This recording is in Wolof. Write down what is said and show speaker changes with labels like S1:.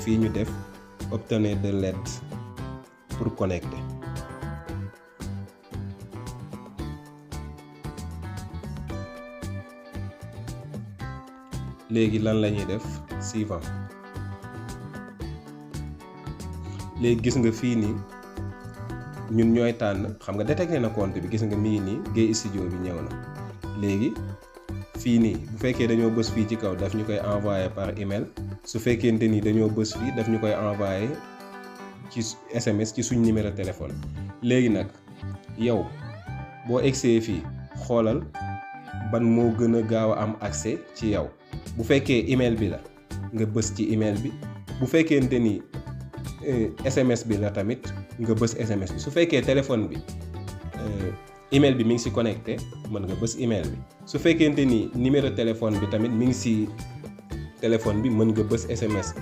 S1: fii ñu def obtenez de l'aide pour connecter. léegi lan la ñuy def suivant. léegi gis nga fii nii ñun ñooy tànn, xam nga détecté na compte bi, gis nga mi ngi nii Gueye Studio bi ñëw na. léegi fii nii bu fekkee dañoo bës fii ci kaw daf ñu koy envoyer par email, su fekkente ni dañoo bës fii daf ñu koy envoyer ci SMS ci suñ numéro téléphone. léegi nag yow boo egsee fii xoolal ban moo gën a gaaw a am accès ci yow. bu fekkee email bi la nga bës ci email bi, bu fekkente ni SMS bi la tamit nga bës SMS bi. su fekkee téléphone bi email bi mi ngi ci connecté mën nga bës email bi. su fekkente ni numéro téléphone bi tamit mi ngi ci téléphone bi mën nga bës SMS